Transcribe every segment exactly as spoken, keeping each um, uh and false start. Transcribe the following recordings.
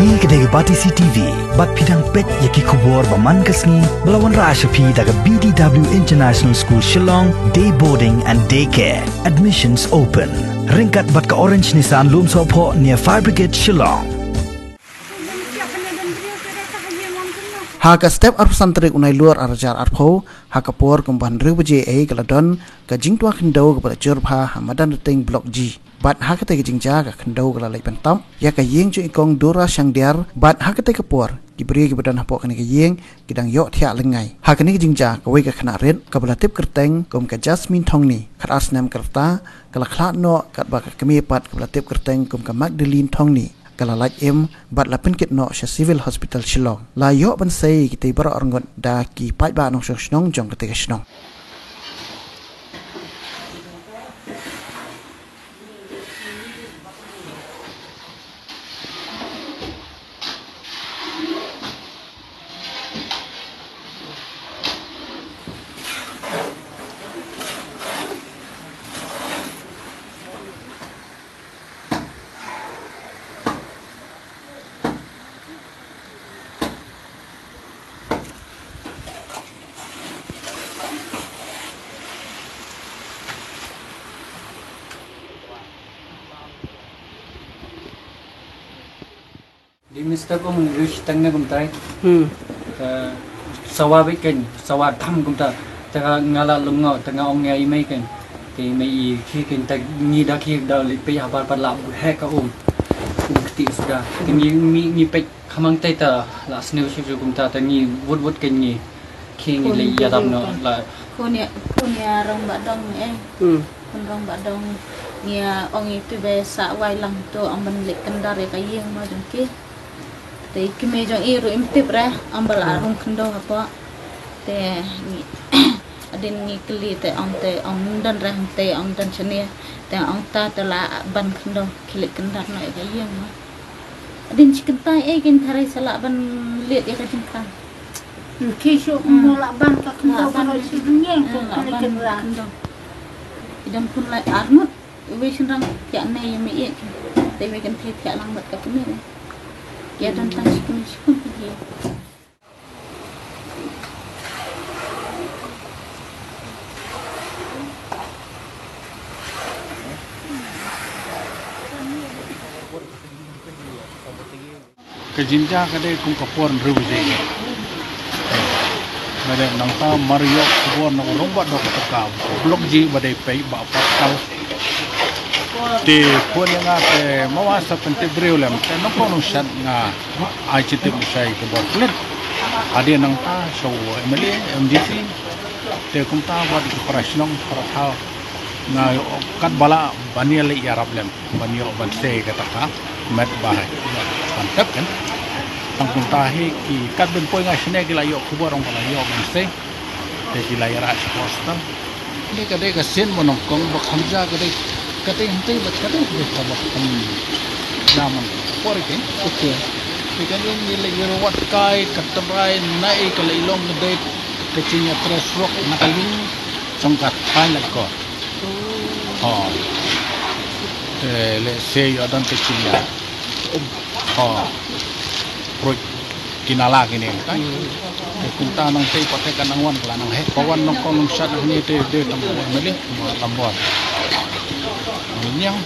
Kane ka dei ka Batesi T V, bad phi dang peit ïa ki khubor ba man ka sngi, ba la wanrah sha phi da ka B D W International School Shillong, Day Boarding and Day Care. Admissions open. Ryngkat bad ka Orange Nissan Lumsohphoh near Fire Brigade Shillong. Ha ka step arphew san tarik u Nailur arhajar arphew, ha ka por kumba hynriew baje ei ka la don ka jingtwa khyndew kaba la jur bha ha Madanrting Block G. Bad ha katei ka jingjia ka khyndew ka la leit ban tap ïa ka ïing jong i kong Dora Shangdiar, bad ha katei ka por ki briew kiba don hapoh kane ka ïing ki dang ïoh thiah lyngngai. Ha kane ka jingjia kawei ka khynnah rit kaba la tip kyrteng kum ka Jasmine Thongni, khatar snem ka rta, ka la khlad noh, katba ka kmie pat kaba la tip kyrteng kum ka Magdalene Thongni ka la lait im bad la pynkit noh sha Civil Hospital Shillong. La ïoh ban sei ïa kitei baroh arngut da ki paidbah nongshong shnong jong katei ka shnong. Di mister kong ri shiteng ne kumtai. Hmm. Te sawa bit kan, sawa tham kumta. Te ka nga la lum ngo, te nga ong ïa i mei kan. Te i mei i khi kan, te ngi da khi da leit peit habar pat la heh ka um. Um kti suda. Te ngi, ngi, ngi peit khamang te, te la sniew shu shu kumta, te ngi wut wut kan ngi. Khi ngi leit ïarap noh la. Khun ïa, khun ïa Rangbah Dong eh. Hmm. Khun Rangbah Dong, ngi ong ïa i tu ba sah wai lang tu, ong ban leit kyndar ïa ka ïing mo jong ki. Te i kmie jong i ruh im tip re, ong ba la rung khyndew hapoh. Te ngi, hadien ngi kylli te ong, te ong don re, te ong don shane. Te ong ta, te la ban khyndew, ki leit kyndar noh ïa ka ïing mo. Hadien shi kynta ei kin tharai sa lah ban leit ïa ka jingkam. Ki shu mo lah ban ka khyndew, lah ban ban shi dunia ko lah kali ban kynra. Khyndew. I dang pun lai arngut, iwei shynrang thiah ne ïa me ïeit. Te iwei kynthei thiah lang bad ka kmie. Ïa don tang shi kmie shi khun ki. Ka jingjia ka dei kum ka por hynriew baje. Ba dei nangta mar ïoh khubor na u rangbah dong ka Block G ba dei peit ba pat kal. Te phone ïa nga te ma wa sa pyntip briew lem te nongkong nongshat nga ai shi tip shai ka bor klet. Hadien nangta sha u M L A, M D C, te kumta wat ki para shnong para thaw. Nga ïoh katba lah ban ïaleh ïarap lem ban ïoh ban sei kata ka met ba ban tep kan. Tang kumta hi ki kat ban poi nga shane ki la ïoh khubor ong ba la ïoh ban sei. Te ki la ïarap sha hospital. Ni ka dei ka sien ba nongkong ba kham ja ka dei ka dei hynrei ba ka dei ka ba kham ja man por ken. Okay. Te ka dei ni la ïarap wat kai ka trai na i ka la i long ka dei ka jingïatrei surok na ka liang jong ka thaiñ la ko. Oh. Te lehse ïoh don te shin ïa. Oh. Pruit ki nala kine, kan? Hmm. Te kumta nangtei pat te ka nang wan ka la nang heh. Ba wan nongkong nongshat hangne te dei tang ba mele ma lambor. Nang niang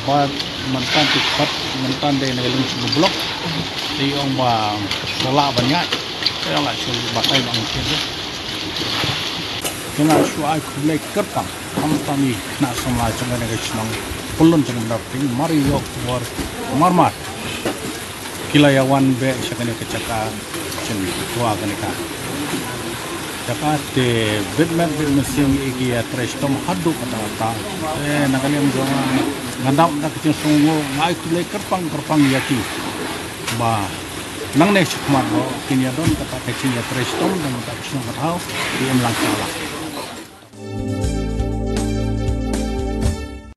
ba mynta te pat mynta dei na ka liang sha block. Te ong ba shu lah ban ïaid. Te la shu batai ba ngi te. Te nga shu ai khublei kyrpang khamtam ïa ki khynnah samla jong kane ka shnong Pyllun jong ka Madanrting, mar ïoh khubor marmar ki la ïa wan beh sha kane ka jaka jong ngi, to kane ka jaka. Te bit met bit mynsiem ïa ki ïatrei shitom haduh katta katta. Te na ka liang jong nga, nga dap da ka jingsngewnguh, nga ai khublei kyrpang kyrpang ïa ki ba nangne shakhmat ruh kin ïa don kata ka jingïatrei shitom da kata ka shnong ka thaw, ki im lang sha la.